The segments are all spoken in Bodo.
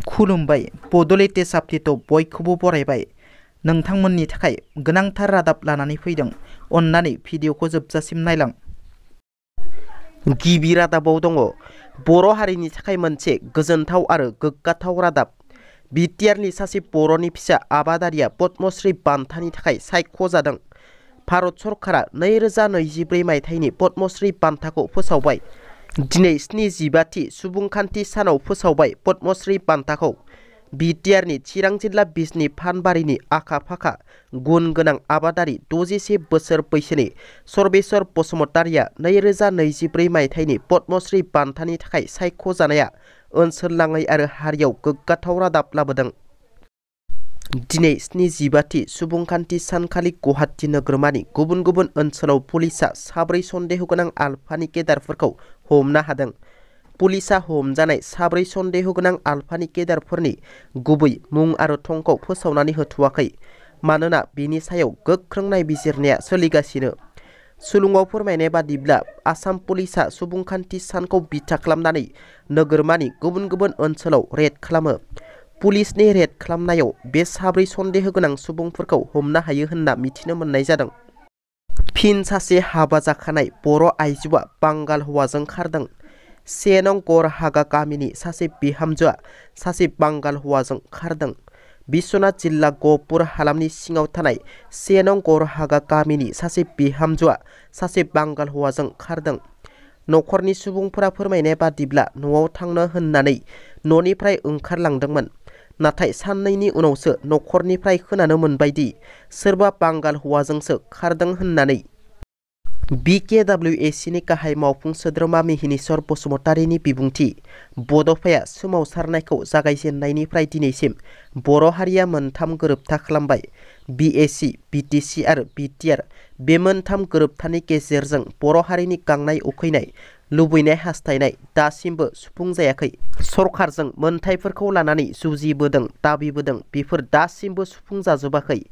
खुलुमबाय बड'लेण्ड साबजेक्टआव बयखौबो बरायबाय। नोंथांमोननि थाखाय गोनांथार रादाब लानानै फैदों। अन्नानै भिडिअखौ जोबजासिम नायलां। गिबि रादाबाव दङ बर' हारिनि थाखाय मोनसे गोजोनथाव आरो गोग्गाथाव रादाब। बिटिआरनि सासे बर'नि फिसा आबादारिया पद्मश्री बान्थानि थाखाय सायख'जादों। भारत सरकारा 2024 मायथाइनि पद्मश्री बान्थाखौ फोसावबाय। दिनै 75थि सुबुंखान्थि सानाव फोसावबाय पद्मश्री बान्थाखौ। बिटिआरनि चिरां जिल्ला बिजनी फानबारिनि आखा-फाखा गुन गोनां आबादारि 61 बोसोर बैसोनि सर्वेश्वर बसुमतारिया 2024 मायथाइनि पद्मश्री बान्थानि थाखाय सायख'जानाया ओनसोलनाङै आरो हारियाव गोग्गाथाव रादाब लाबोदों। दिनै 75थि सुबुंखान्थि सानखालि गुवाहाटी नोगोरमानि गुबुन गुबुन ओनसोलाव पुलिसआ 4 सन्देहगोनां आलफानि केडारफोरखौ हमनो हादों। पुलिसआ हमजानाय 4 सन्देहगोनां आलफानि केडारफोरनि गुबै मुं आरो थंखौ फोसावनानै होथ'वाखै, मानोना बेनि सायाव गोख्रों नायबिजिरनाया सोलिगासिनो। सुलुङाव फोरमायनाय बादिब्ला आसाम पुलिसआ सुबुंखान्थि सानखौ बिथा खालामनानै नोगोरमानि गुबुन गुबुन ओनसोलाव रेड खालामो। पुलिसनि रेड खालामनायाव बे 4 सन्देहगोनां सुबुंफोरखौ हमनो हायो होनना मिथिनो मोननाय जादों। फिन सासे हाबा जाखानाय बर' आइजोआ बांगाल हौवाजों खारदों। 1 नं गरहागा गामिनि सासे बिहामजोआ सासे बांगाल हौवाजों खारदों। बिश्वनाथ जिल्ला गहपुर हालामनि सिङाव थानाय 1 नं गरहागा गामिनि सासे बिहामजोआ सासे बांगाल हौवाजों खारदों। न'खरनि सुबुंफोरा फोरमायनाय बादिब्ला न'आव थांनो होननानै न'निफ्राय ओंखारलांदोंमोन। नाथाय साननैनि उनावसो न'खरनिफ्राय खोनानो मोनबायदि सोरबा बांगाल हौवाजोंसो खारदों होननानै। बिकेडब्लिउएसिनि गाहाय मावफुं सोद्रोमा मिहिनीश्वर बसुमतारिनि बिबुंथि। बड'फाया सोमावसारनायखौ जागायजेननायनिफ्राय दिनैसिम बर' हारिया मोनथाम गोरोबथा खालामबाय। बिएसि, बिटिसि आरो बिटिआर। बे मोनथाम गोरोबथानि गेजेरजों बर' हारिनि गांनाय उखैनाय, लुबैनाय हास्थायनाय दासिमबो सुफुंजायाखै। सरकारजों मोनथायफोरखौ लानानै जुजिबोदों, दाबिबोदों, बेफोर दासिमबो सुफुंजाजोबाखै।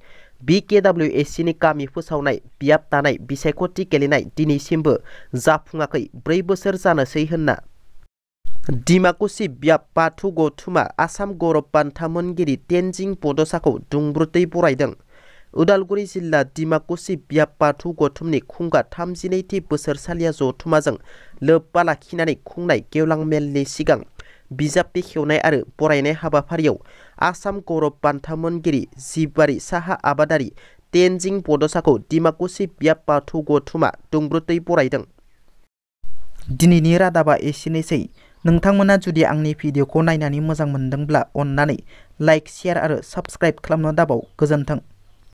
बिकेडब्लिउएसिनि गामि फोसावनाय, बियाब दानाय, बिसायख'थि गेलेनाय दिनैसिमबो जाफुङाखै 4 बोसोर जानोसै होनना। डिमाकुसि बियाब बाथौ गौथुमा आसाम गौरब बान्था मोनगिरि तेनजिं बड'साखौ दुंब्रुदै बरायदों। उदालगुरि जिल्ला डिमाकुसि बियाब बाथौ गौथुमनि खुंगा 32थि बोसोरसालिया जथुमाजों लोब्बा लाखिनानै खुंनाय गेवलां मेलनि सिगां बिजाब बेखेवनाय आरो बरायनाय हाबाफारियाव आसाम गौरब बान्था मोनगिरि जिबारि साहा आबादारि तेनजिं बड'साखौ डिमाकुसि बियाब बाथौ गौथुमा दुंब्रुदै बरायदों। दिनैनि रादाबा एसेनोसै। नोंथांमोना जुदि आंनि भिडिअखौ नायनानै मोजां मोनदोंब्ला अन्नानै लाइक, शेयार आरो साबस्क्राइब खालामनो दाबाव। गोजोन्थों।